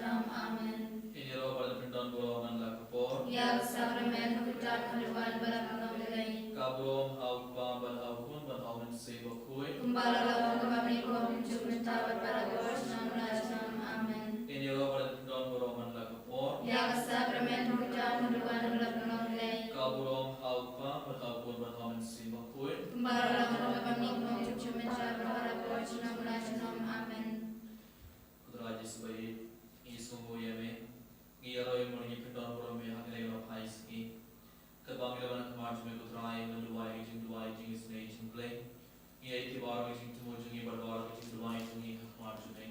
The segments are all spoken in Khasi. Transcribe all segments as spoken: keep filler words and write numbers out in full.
Amen. Ngin ïaroh bad pyndon burom man la ka por. Ïa ka sakramen ha ka kyrdan ka Trai bad la ka nonglei. Ka burom ha u Kpa bad ha u Khun bad ha u Mynsiem Bakhuid. Kumba la long, kumba mynta, kumjuh mynta bad baroh shi junom la junom. Amen. Ngin ïaroh bad pyndon burom man la ka por. Ïa ka sakramen ha ka kyrdan ka Trai bad la ka nonglei. Ka burom ha u Kpa bad ha u Khun bad ha u Mynsiem Bakhuid. Kumba la long, kumba mynta, kumjuh mynta bad baroh shi junom la junom. Amen. Ko Trai Jisu ba ïeit, ngi sngewnguh ïa me. Ngi ïaroh ïa me, ngi pyndon burom ïa me ha kane ka phai sngi. Katba ngi la wan ha khmat jong me ko Trai, ngi duwai ïa ka jingduwai, jingisynei, jingblei. Ngi aiti baroh ka jingthmu jong ngi bad baroh ka jingduwai jong ngi ha khmat jong me.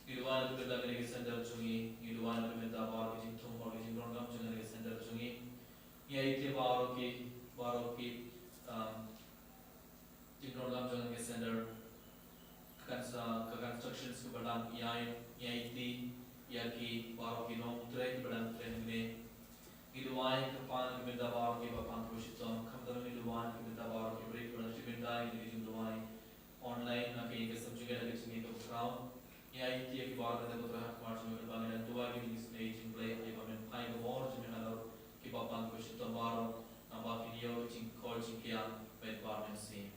Ngi duwai na ka bynta kane ka center jong ngi, ngi duwai na ka bynta baroh ka jingthmu bad ka jingrung jong kane ka center jong ngi. Ngi aiti baroh ki, baroh ki, um, Jingdonkam jong ka center, ka constru-, ka constructions kaba dang ïai, ïai aiti ïa ki baroh ki nongtrei kiba dang trei hangne. Ngi duwai Kpa na ka bynta baroh kiba pang kaba shitom, khamtam ngi duwai na ka bynta baroh ki briew kiba dang shu bynta ïa kane ka jingduwai online, na ka ïing ka sem jong ngi, na ka jingim kaba khraw. Ngi aiti ïa ki baroh kata ko Trai ha khmat jong me, khamtam ngi duwai ïa ki jingisynei jingblei, ïa ba men phai ka bor jong me halor kiba pang kaba shitom baroh, naba kin ïoh jingkor jingkiar bad ba men sien.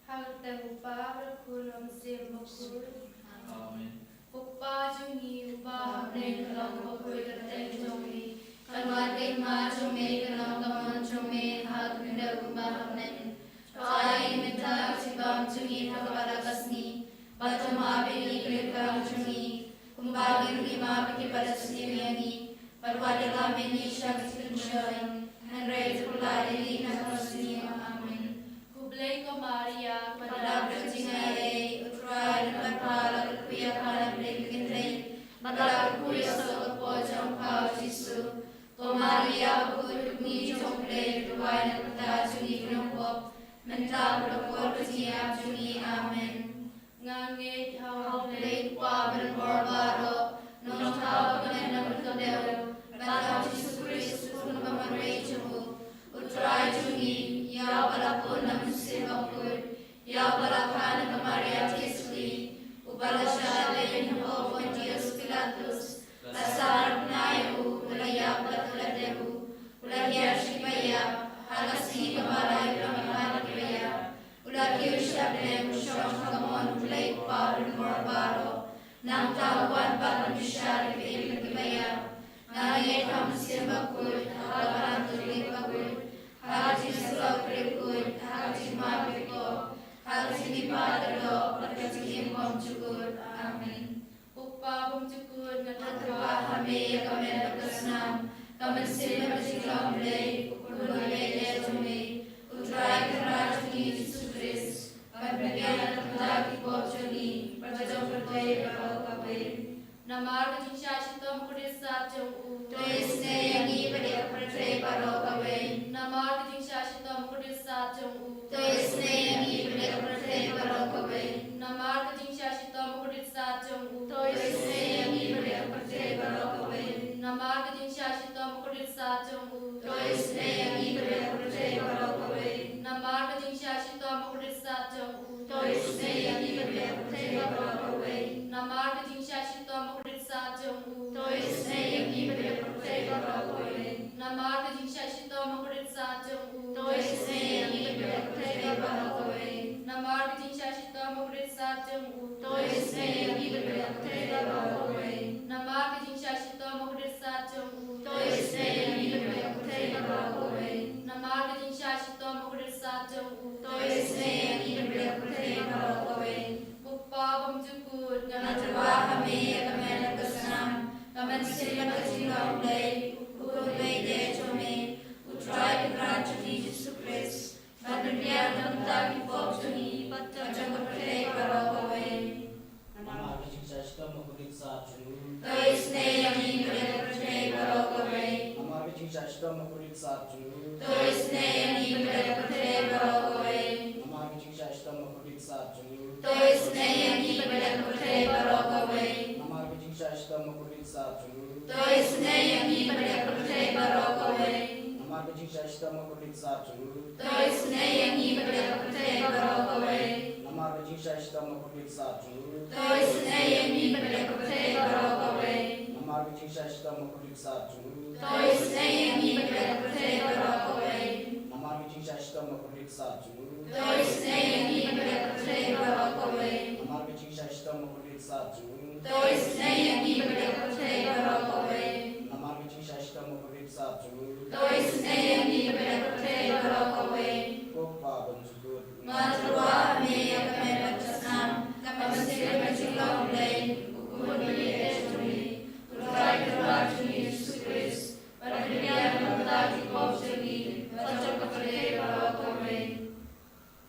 Ha ka kyrteng u Kpa bad u Khun bad u Mynsiem Bakhuid. Amen. Ko Kpa jong ngi uba ha bneng, ka long kaba khuid ka kyrteng jong me. Kan wan ka hima jong me, kan long ka mon jong me ha ka khyndew kumba ha bneng. To ai ïa ngi mynta ka jingbam jong ngi ha kawei ka sngi. Bad to map ïa ngi ki leit kam jong ngi, kumba ngi ruh ngi map ïa kiba leit sniew ïa ngi. Bad wat ïalam ïa ngi sha ka jingkyndit, hynrei to pynlah ïa ngi na ka sniew. Amen. Khublei ko Maria, kaba dap da ka jingaiei, u Trai u don bad pha, la kyrkhu ïa pha na pdeng ki kynthei, bad la kyrkhu ïa u soh ka kpoh jong pha u Jisu. Ko Maria bakhuid, ka Kmie jong U Blei, to duwai na ka bynta jong ngi ki nongpop, mynta bad ha ka por ka jingïap jong ngi. Amen. Nga ngeit ha U Blei Kpa Banbor Baroh, Nongthaw ba kmen na ka bynta jong u, bad ha U Jisu Khrist, U Khun bamarwei jong u, U Trai jong ngi, ïa uba la pun na u Mynsiem Bakhuid, ïa uba la kha na ka Maria Theisotti, uba la shah leh hapoh u Pontius Pilatus, la sah na bnai, u la ïap bad u la dep, u la hiar sha kiba ïap, ha ka sngi kaba lai u la mih na kiba ïap, u la kiew sha bneng, u shong ha ka mon U Blei Kpa Banbor Baroh. Nangta u wan pat ban bishar ïa kiba ïap. Nga ngeit ha U Mynsiem Bakhuid, ha ka Katholik bakhuid, ha ka jingïasyllok bakhuid, ha ka jingmap bakhuid, ha ka jingmihpat ka doh, bad ka jingim kumjuh. Amen. Ko Kpa kumjuh, nga tyrwa ha me ïa ka met bad ka snam, ka mynsiem bad ka jinglong Blei, U Khun uba ïeit jong me, U Trai Kynrad jong ngi Jisu Khrist, ban pynbiang na ka bynta ki pop jong ngi bad jong ka pyrthei baroh kawei. Namar ka jingshah shitom bakordit sat jong u, to isynei ïa ngi bad ïa ka pyrthei baroh kawei. Namar ka jingshah shitom bakordit sat jong u, to isynei ïa ngi bad ïa ka pyrthei baroh kawei. Namar ka jingshah shitom bakordit sat jong u, to isynei ïa ngi bad ïa ka pyrthei baroh kawei. Namar ka jingshah shitom bakordit sat jong u, to isynei ïa ngi bad ïa ka pyrthei baroh kawei. Namar ka jingshah shitom bakordit sat jong u, to isynei ïa ngi bad ïa ka pyrthei baroh kawei. Namar ka jingshah shitom bakordit sat jong u, to isynei ïa ngi bad ïa ka pyrthei baroh kawei. Namar ka jingshah shitom bakordit sat jong u, to isynei ïa ngi bad ïa ka pyrthei baroh kawei. Namar ka jingshah shitom bakordit sat jong u, to isynei ïa ngi bad ïa ka pyrthei baroh kawei. Namar ka jingshah shitom bakordit sat jong u, to isynei ïa ngi bad ïa ka pyrthei baroh kawei. Namar ka jingshah shitom bakordit sat jong u, to isynei ïa ngi bad ïa ka pyrthei baroh kawei. Ko Kpa kumjuh, nga tyrwa ha me ïa ka met bad ka snam, ka mynsiem bad ka jinglong Blei, U Khun uba ïeit jong me, U Trai Kynrad jong ngi Jisu Khrist, ban pynbiang na ka bynta ki pop jong ngi bad jong ka pyrthei baroh kawei. Namar ka jingshah shitom bakordit sat jong u, to isynei ïa ngi bad ïa ka pyrthei baroh kawei. Namar ka jingshah shitom bakordit sat jong u, to isynei ïa ngi bad ïa ka pyrthei baroh kawei. Namar ka jingshah shitom bakordit sat jong u, to isynei ïa ngi bad ïa ka pyrthei baroh kawei. Namar ka jingshah shitom bakordit sat jong u, to isynei ïa ngi bad ïa ka pyrthei baroh kawei. Namar ka jingshah shitom bakordit sat jong u, to isynei ïa ngi bad ïa ka pyrthei baroh kawei. Namar ka jingshah shitom bakordit sat jong u, to isynei ïa ngi bad ïa ka pyrthei baroh kawei. Jingshah shitom bakordit sah jong u. To isynei ïa ngi bad ïa ka pyrthei baroh kawei. Namar ka jingshah shitom bakordit sah jong u. To isynei ïa ngi bad ïa ka pyrthei baroh kawei. Namar ka jingshah shitom bakordit sah jong u. To isynei ïa ngi bad ïa ka pyrthei baroh kawei. Namar ka jingshah shitom bakordit sah jong u. To isynei ïa ngi bad ïa ka pyrthei baroh kawei. Ko Kpa bymjukut. Nga tyrwa ha me ïa ka met bad ka snam, ka mynsiem bad jinglong Blei, u Khun bad u Blei jong ngi, u Trai Kynrad jong ngi Jisu Khrist, ban pynbiang ïa ki pop jong ngi, bad jong ka pyrthei baroh kawei.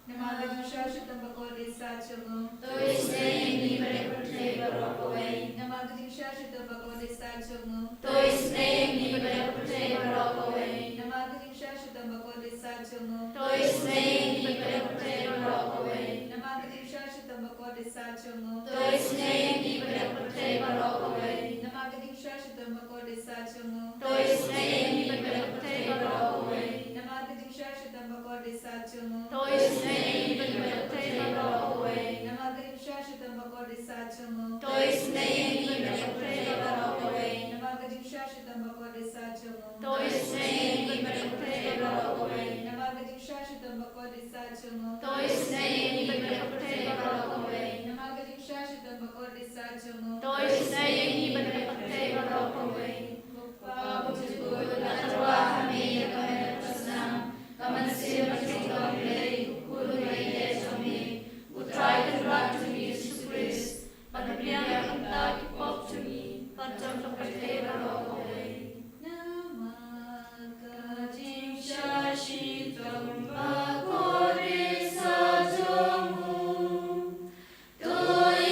Namar ka jingshah shitom bakordit sah jong u. To isynei ïa ngi bad ïa ka pyrthei baroh kawei. Namar ka jingshah shitom bakordit sah jong u. To isynei ïa ngi bad ïa ka pyrthei baroh kawei. Namar ka jingshah shitom bakordit sah jong u. To isynei ïa ngi bad ïa ka pyrthei baroh kawei. Namar ka jingshah shitom bakordit sah jong u. To isynei ïa ngi bad ïa ka pyrthei baroh kawei. Namar ka jingshah shitom bakordit sah jong u. To isynei ïa ngi bad ïa ka pyrthei baroh kawei. Namar ka jingshah shitom bakordit sah jong u. To isynei ïa ngi bad ïa ka pyrthei baroh kawei. Namar ka jingshah shitom bakordit sah jong u. To isynei ïa ngi bad ïa ka pyrthei baroh kawei. Namar ka jingshah shitom bakordit sah jong u. To isynei ïa ngi bad ïa ka pyrthei baroh kawei. Namar ka jingshah shitom bakordit sah jong u. To isynei ïa ngi bad ïa ka pyrthei baroh kawei. Namar ka jingshah shitom bakordit sah jong u. To isynei ïa ngi bad ïa ka pyrthei baroh kawei. Ko Kpa bymjukut, nga tyrwa ha me ïa ka met bad ka snam, ka mynsiem bad jinglong Blei, u Khun bad u Blei jong ngi, u Trai Kynrad jong ngi Jisu Khrist, ban pynbiang ïa ki pop jong ngi, bad jong ka pyrthei baroh kawei. Namar ka jingshah shitom bakordit sah jong u. To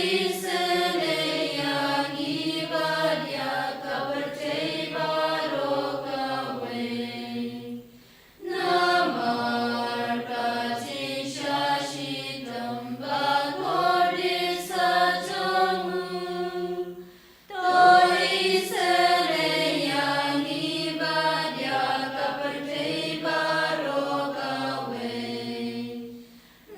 isynei ïa ngi bad ïa ka pyrthei baroh kawei. Namar ka jingshah shitom bakordit sah jong u. To isynei ïa ngi bad ïa ka pyrthei baroh kawei.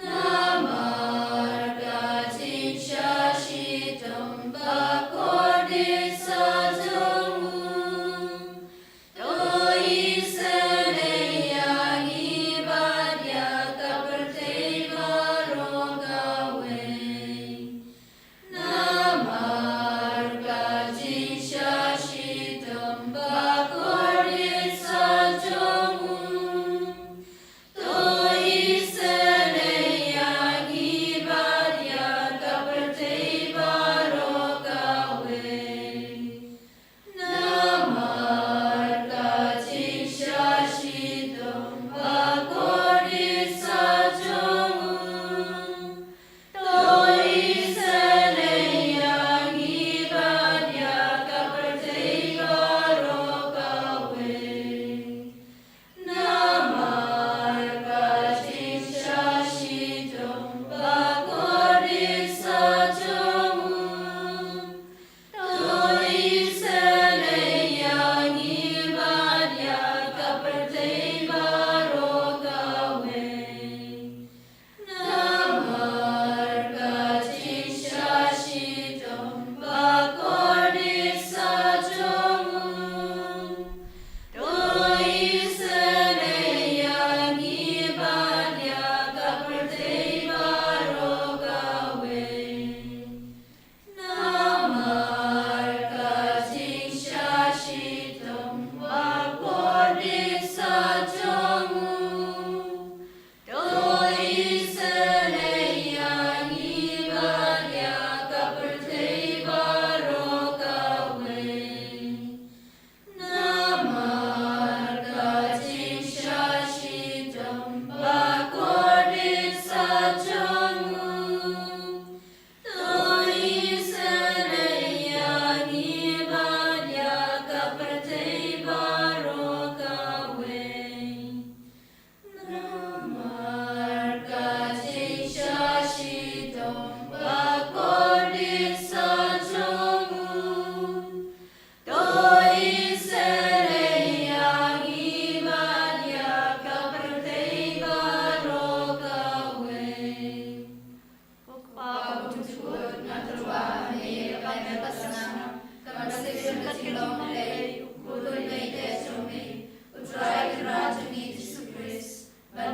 Namar ka jingshah shitom bakordit sah jong u. To isynei ïa ngi bad ïa ka pyrthei baroh kawei. Namar ka jingshah shitom bakordit sah jong u. To isynei ïa ngi bad ïa ka pyrthei baroh kawei. Namar ka jingshah shitom bakordit sah jong u. To isynei ïa ngi bad ïa ka pyrthei baroh kawei. Namar ka jingshah shitom bakordit sah jong u. To isynei ïa ngi bad ïa ka pyrthei baroh kawei. Namar ka jingshah shitom bakordit sah jong u. To isynei ïa ngi bad ïa ka pyrthei baroh kawei. Namar ka jingshah shitom bakordit sah jong u. To isynei ïa ngi bad ïa ka pyrthei baroh kawei. Namar ka jingshah shitom bakordit sah jong u. To isynei ïa ngi bad ïa ka pyrthei baroh kawei. Namar ka jingshah shitom bakordit sah jong u. To isynei ïa ngi bad ïa ka pyrthei baroh kawei. Ko Kpa bymjukut, nga tyrwa ha me ïa ka met bad ka snam, ka mynsiem bad ka jinglong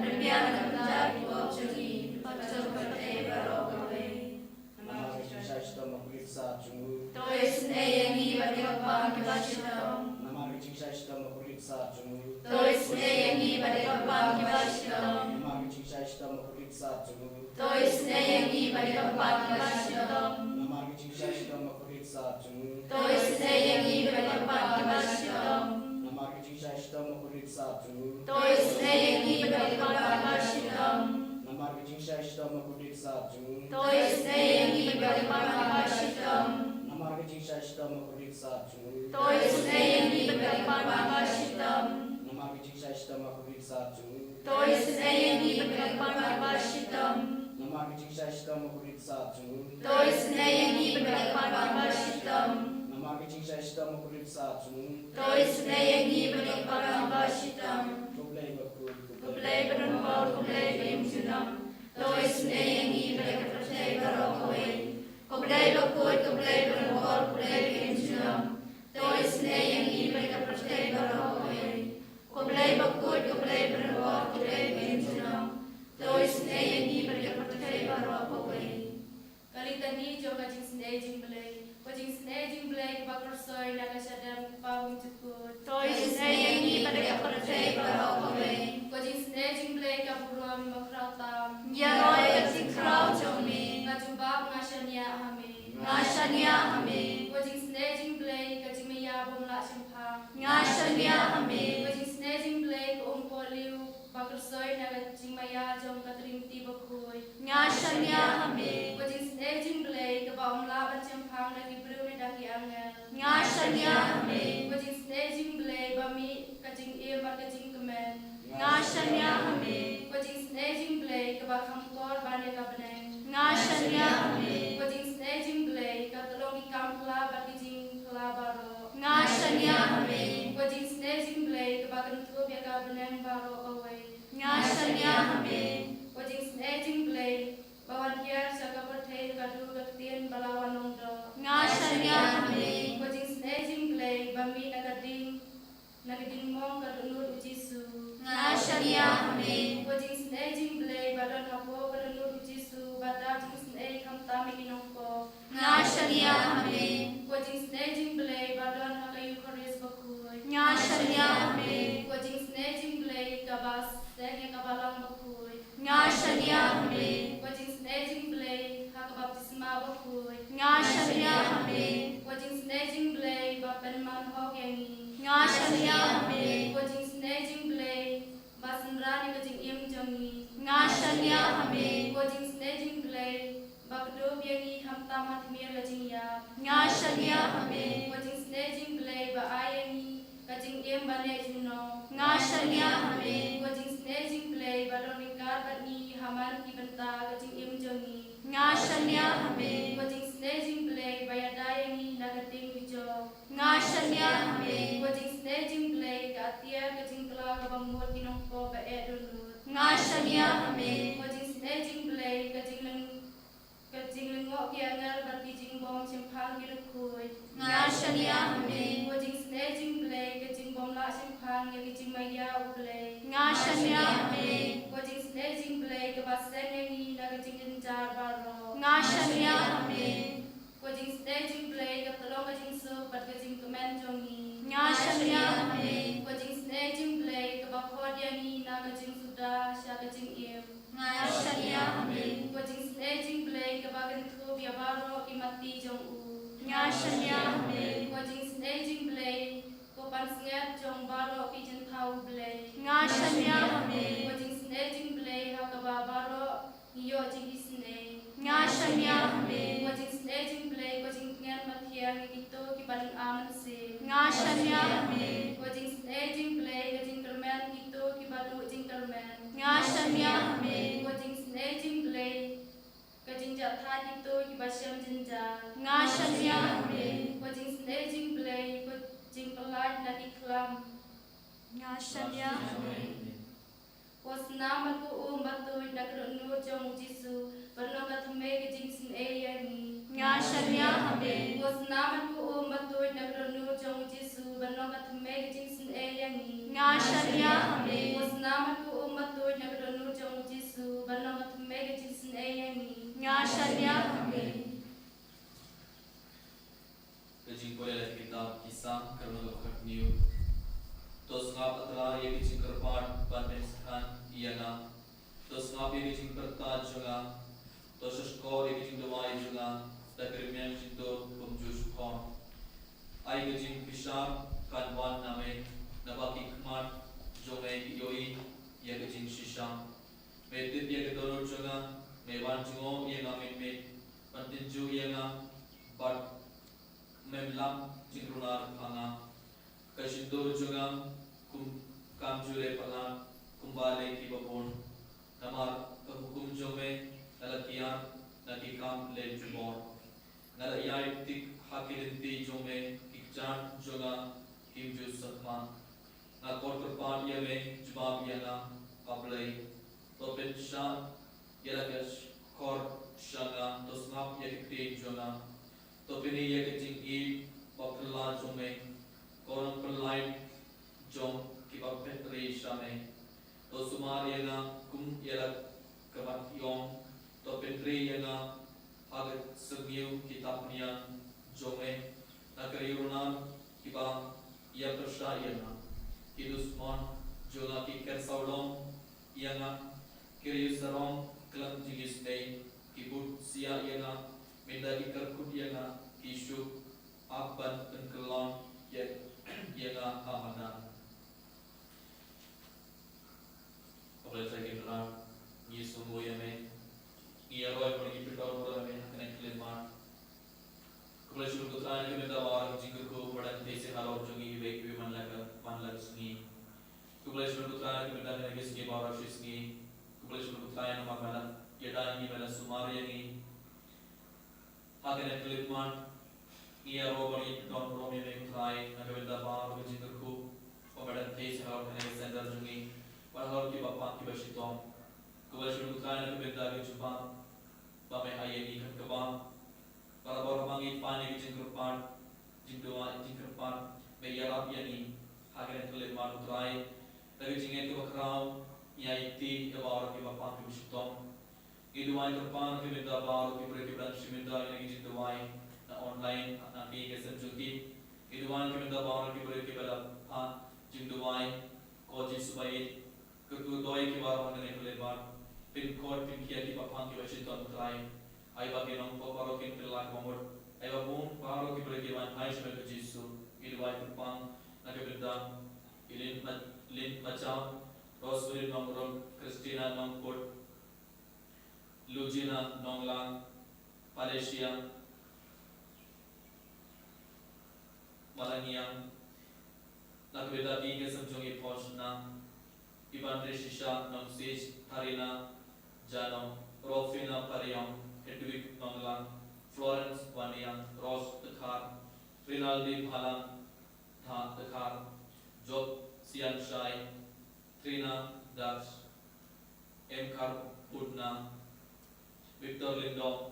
Pynbiang na ka bynta ki pop jong ngi, bad sha ka pyrthei baroh kawei. Namar ka jingshai shitom bakordit satia jong u, to isynei ïa ngi bad ïa ka bam kiba shitom. Namar ka jingshai shitom bakordit satia jong u, to isynei ïa ngi bad ïa ka bam kiba shitom. Namar ka jingshai shitom bakordit satia jong u, to isynei ïa ngi bad ïa ka bam kiba shitom. Namar ka jingshai shitom bakordit satia jong u, to isynei ïa ngi bad ïa ka bam kiba shitom. Namar ka jingshai shitom bakordit satia jong u, to isynei ïa ngi bad ïa ka bam kiba shitom. Namar ka jingshai shitom bakordit satia jong u, to isynei ïa ngi bad ïa ka bam kiba shitom. Namar ka jingshai shitom bakordit satia jong u, to isynei ïa ngi bad ïa ka bam kiba shitom. Namar ka jingshai shitom bakordit satia jong u, to isynei ïa ngi bad ïa ka bam kiba shitom. Namar ka jingshai shitom bakordit satia jong u, to isynei ïa ngi bad ïa ka bam kiba shitom. Namar ka jingshai shitom bakordit satia jong u, to isynei ïa ngi bad ïa ka bam kiba shitom. Ko Blei bakhuid, ko Blei badonbor, ko Blei ba im junom, to isynei ïa ngi bad ïa ka pyrthei baroh kawei. Ko Blei bakhuid, ko Blei badonbor, ko Blei ba im junom, to isynei ïa ngi bad ïa ka pyrthei baroh kawei. Ko Blei bakhuid, ko Blei badonbor, ko Blei ba im junom, to isynei ïa ngi bad ïa ka pyrthei baroh kawei. Ka litani jong ka jingsnei jingblei. Ko jingsnei jingblei kaba kyrsoi na ka shadem u Kpa bymjukut, to isynei ïa ngi bad ïa ka pyrthei baroh kawei. Ko jingsnei jingblei ka burom ba khraw tam, ïaroh ïa ka jingkhraw jong me. Ka jubab, nga shaniah ha me. Nga shaniah ha me. Ko jingsnei jingblei ka jingmaïa bym lah shemphang, nga shaniah ha me. Ko jingsnei jingblei ka umpohliew ba kyrsoi na ka jingmaïa jong ka Trinity bakhuid, nga shaniah ha me. Ko jingsnei jingblei kaba ym lah ban shemphang da ki briew ne da ki angel, nga shaniah ha me. Ko jingsnei jingblei ba mih ka jingim bad ka jingkmen, nga shaniah ha me. Ko jingsnei jingblei kaba kham kor ban ïa ka bneng, nga shaniah ha me. Ko jingsnei jingblei ka tyllong ki kam phylla bad ki jingphylla baroh, nga shaniah ha me. Ko jingsnei jingblei kaba kynthup ïa ka bneng baroh kawei, nga shaniah ha me. Ko jingsnei jingblei ba wan hiar sha ka pyrthei ka dur ka ktien ba la wan long doh, nga shaniah ha me. Ko jingsnei jingblei ba mih na ka ding, na ka ding mong ka dohnud u Jisu, nga shaniah ha me. Ko jingsnei jingblei ba don hapoh ka dohnud u Jisu ba dap jingsnei khamtam ïa ki nongpop, nga shaniah ha me. Ko jingsnei jingblei ba don ha ka Eukharist bakhuid, nga shaniah ha me. Ko jingsnei jingblei kaba seng ïa ka Balang bakhuid, nga shaniah ha me. Ko jingsnei jingblei ha ka baptisma bakhuid, nga shaniah ha me. Ko jingsnei jingblei ba pynman hok ïa ngi, nga shaniah ha me. Ko jingsnei jingblei ba synran ïa ka jingim jong ngi, nga shaniah ha me. Ko jingsnei jingblei ba kdup ïa ngi khamtam ha tmier ka jingïap, nga shaniah ha me. Ko jingsnei jingblei ba ai ïa ngi ka jingim ba neh junom, nga shaniah ha me. Ko jingsnei jingblei ba don ryngkat bad ngi ha man ki bynta ka jingim jong ngi, nga shaniah ha me. Ko jingsnei jingblei ba ïada ïa ngi na ka ding u jop, nga shaniah ha me. Ko jingsnei jingblei ka atiar ka jingkhlaw kaba mut ki nongpop ba eh dohnud, nga shaniah ha me. Ko jingsnei jingblei ka jingleng ka jinglyngngoh ki angel bad ki jingbym shemphang ki riewkhuid, nga shaniah ha me. Ko jingsnei jingblei ka jingbym lah shemphang ïa ka jingmaïa U Blei, nga shaniah ha me. Ko jingsnei jingblei kaba seng ïa ngi na ka jingjynjar baroh, nga shaniah ha me. Ko jingsnei jingblei ka tyllong ka jingsuk bad ka jingkmen jong ngi, nga shaniah ha me. Ko jingsnei jingblei kaba khot ïa ngi na ka jingsuda sha ka jingim, nga shaniah ha me. Ko jingsnei jingblei kaba kynthup ïa baroh ki matti jong u, nga shaniah ha me. Ko jingsnei jingblei ko pansngiat jong baroh ki jingthaw U Blei, nga shaniah ha me. Ko jingsnei jingblei ha kaba baroh ngi ïoh jingisynei, nga shaniah ha me. Ko jingsnei jingblei ko jingtngen mathiang ïa kito kiba lyngba mynsiem, nga shaniah ha me. Ko jingsnei jingblei ka jingkyrmen kito kiba duh jingkyrmen, nga shaniah ha me. Ko jingsnei jingblei ka jingjahthait kito kiba shem jynjar, nga shaniah ha me. Ko jingsnei jingblei ko jingpyllait na ki khlam, nga shaniah ha me. Ko snam bad ko um ba tuid na ka dohnud jong u Jisu ban long ka thymmei ka jingsnei ïa ngi, nga shaniah ha me. Ko snam bad ko um ba tuid na ka dohnud jong u Jisu ban long ka thymmei ka jingsnei ïa ngi, nga shaniah ha me. Ko snam bad ko um ba tuid na ka Ka jingpule na ka kitab Ki Salm, ka lynnong kaba khatnïew. To sngap, A Trai, ïa ka jingkyrpad ban pynskhem ïa nga. To sngap ïa ka jingpyrta jong nga. To shahshkor ïa ka jingduwai jong nga da ka rmiang jingduh kumjuh shkor. Ai ka jingbishar kan wan na me, naba ki khmat jong me ki ïohi ïa ka jingshisha. Me tip ïa ka dohnud jong nga, me wan jngoh ïa nga mynmiet, ban tynjuh ïa nga, bad mem lap jingrunar ha nga. Ka shyntur jong nga kum, kam ju leh palat kumba leh kiba bun. Namar ka hukum jong me nga la kiar na ki kam leh jubor. Nga la ïai tik ha ki lynti jong me, ki kjat jong nga kim ju sakma. Nga khot kyrpad ïa me, jubab ïa nga, A Blei. To pynshah ïa la ka shkor sha nga, to sngap ïa ka ktien jong nga. To pyni ïa ka jingïeit ba phylla jong me, ko Nongpyllait jong kiba phet ri sha me. To sumar ïa nga kum ïa la ka mat ïong, to pyntrei ïa nga ha ka syrngiew kitab niam jong me. Na ka ri runar kiba ïapyrshah ïa nga, ki dusmon jong nga ki ker sawlong ïa nga, ki riew sarong khlem jingisynei, ki bud siah ïa nga, mynta ki kyrkhu ïa nga, ki shu ap ban pynkyllon ïa, ïa nga ha madan. Khublei shibun ko Trai, ngi sngewnguh ïa me. Ngi ïaroh bad ngi pyndonkam ïa me ha kane ka khyllipmat. Khublei shibun ko Trai na ka bynta baroh ki jingkyrkhu ba dang tei sha halor jong ngi iwei iwei man la ka, man la ka sngi. Khublei shibun ko Trai na ka bynta kane ka sngi baroh shi sngi. Khublei shibun ko Trai namar ba me la ïada ïa ngi, me la sumar ïa ngi. Ha kane ka khyllipmat, ngi ïaroh bad ngi pyndonkam ïa me ko Trai na ka bynta baroh ki jingkyrkhu ba me dang tei sha halor kane ka center jong ngi, bad halor kiba pang kiba shitom. Khublei shibun ko Trai na ka bynta ki jubab ba me ai ïa ngi, katba barabor haba ngi pan ïa ki jingkyrpad, jingduwai, jingkyrpad, me ïarap ïa ngi ha kane ka khyllipmat ko Trai. Da ka jingngeit kaba khraw ngi aiti ïa baroh kiba pang kiba shitom. Ngi duwai kyrpad na ka bynta baroh ki briew kiba dang shim bynta ïa kine ki jingduwai na online, na ki ïing ki sem jong ki. Ngi duwai na ka bynta baroh ki briew kiba la phah jingduwai, ko Jisu ba ïeit, kyrkhu ïa ki baroh ha kane ka khyllipmat, pynkhot pynkhiah kiba pang kiba shitom ko Trai. Ai ba ki nongpop baroh kin kylla ka bamut. Ai ba bun baroh ki briew ki wan phai sha me ko Jisu. Ngi duwai kyrpad na ka bynta i Lin Ma-, Lin Machaw, Rosemary Nongrum, Christina Nongput, Lujina Nonglang, Felicia Malangiang, na ka bynta ki ïing ki sem jong i Phoshna, Iban Rishisha Nongsiej, Tharina Janong, Rofina Pariong, Hedwig Nonglang, Florence Waniang, Rose Dkhar, Rinaldi Bhalang, Tha Dkhar, Job Sianshai, Trina Das, M Kharbudna, Victor Lyngdoh,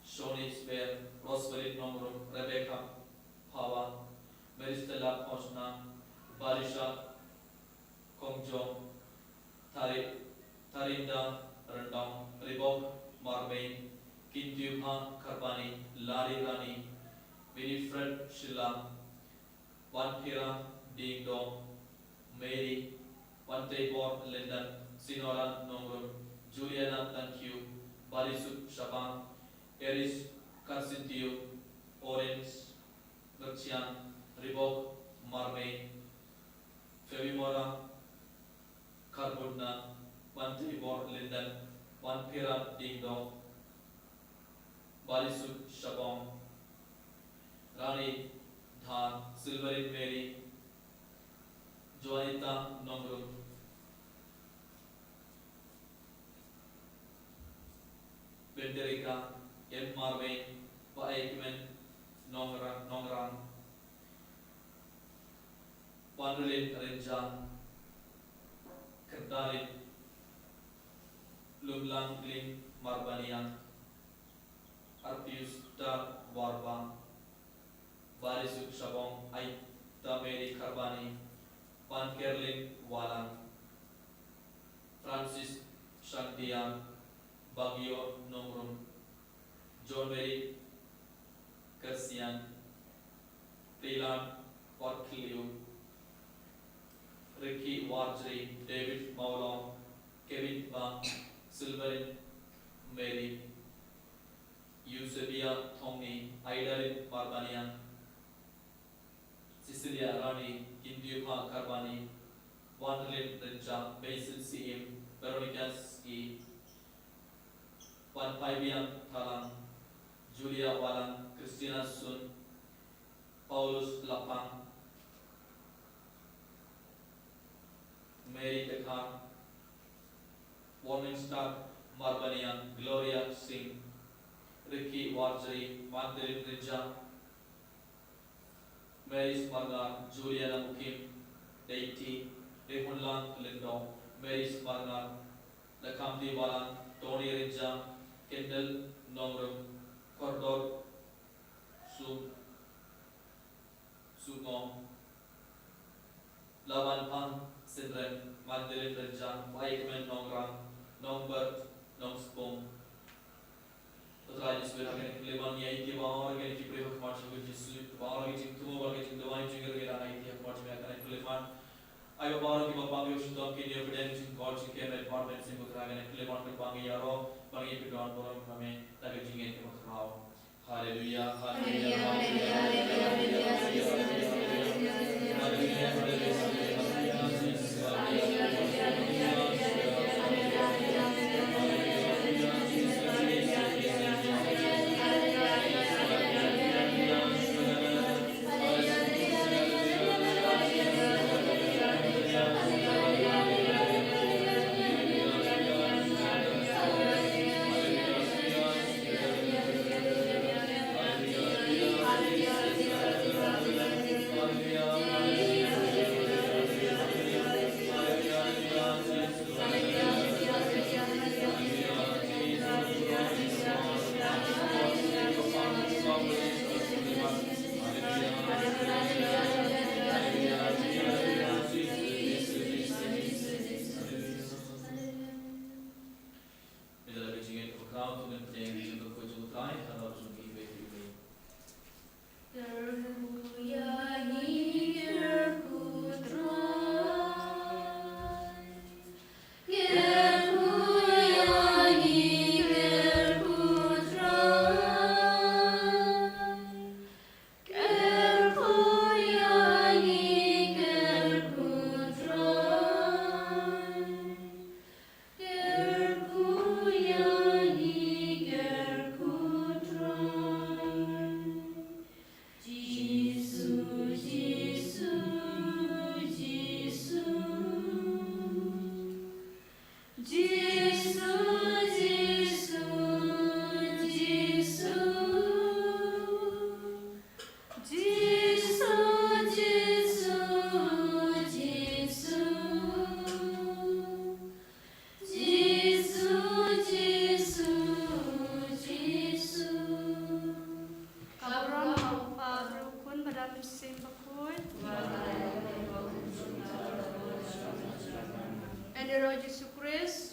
Shoni Sber, Rosemary Nongrum, Rebecca Phawa, Mary Stella Phoshna, Barisha Kongjong, Thari-, Tharinda Ryndong, Ribok Marmei, Kintiupha Kharbani, Lari Rani, Winifred Shylla, Wanphira Diengdoh, Mary, Wanteibor Lyndon, Sinora Nongrum, Juliana Tangkhiew, Balisuk Shabang, Eris Kharsyntiew, Orange Ngurchiang, Ribok Marmei, Febimora Kharbudna, Wanteibor Lyndon, Wanphira Diengdoh, Balisuk Shabong, Rani Dhar, Silverin Mary, Joanita Nongrum, Benderika M Marmei, Paikmen Nongra-, Nongrang, Wanrelin Renjang, Kyrdarin Lumlangling Marbaniang, Arpius Dar Warba, Barisuk Shabong Aita Mary Kharbani, Pankerling Walang, Francis Shangdiang, Bangyo Nongrum, John Mary Kersian, Telan Orkliu, Ricky Warjri, David Maulong, Kevin Bang, Silverin Mary, Eusebia Thongni, Aidarin Marbaniang, Cecilia Rani, Kindiupha Karbani, Wanderlin Rinjang, Basil Siim, Veronica Ski, Wan Paibiang Talang, Julia Walang, Christina Sun, Paulus Lapang, Mary Dekar, Warning Star Marbaniang, Gloria Singh, Ricky Warjri, Wanderlin Rinjang, Mary Smarngar, Juliana Mukim, Deiti, Rehunlang Lindong, Mary Smarngar, Lakamti Walang, Tony Rinjang, Kendall Nongrum, Kordor Sum, Sungong, Laban Pang Sinren, Mandelin Rinjang, Waikmen Nongrang, Nongbert Nongspong, Trai Jisu ha kane ka khyllipmat ngi aiti baroh kine ki briew ha khmat jong u Jisu, baroh ki jingthmu, baroh ki jingduwai jong ngi ruh ngi dang aiti ha khmat jong me ha kane ka khyllipmat. Ai ba baroh kiba pang ïa u shitom, ki ïa pdiang jingkor jingkem, department sing, ko Trai, ha kane ka khyllipmat kaba ngi ïaroh ba ngi ïa pyndonkam ïa me da ka jingngeit kaba khraw. Haleluya, haleluya, haleluya, haleluya, haleluya, haleluya, haleluya, haleluya, haleluya. Kyrkhu ïa ngi kyrkhu Trai. Kyrkhu ïa ngi kyrkhu Trai. Kyrkhu ïa ngi kyrkhu Trai. Kyrkhu ïa ngi kyrkhu Trai. Jisu, Jisu, Jisu. Jisu, Jisu, Jisu. Jisu, Jisu, Jisu. Jisu, Jisu, Jisu. Ka burom ha u Kpa, bad u Khun bad u Mynsiem Bakhuid. Ïa u Jisu Khrist.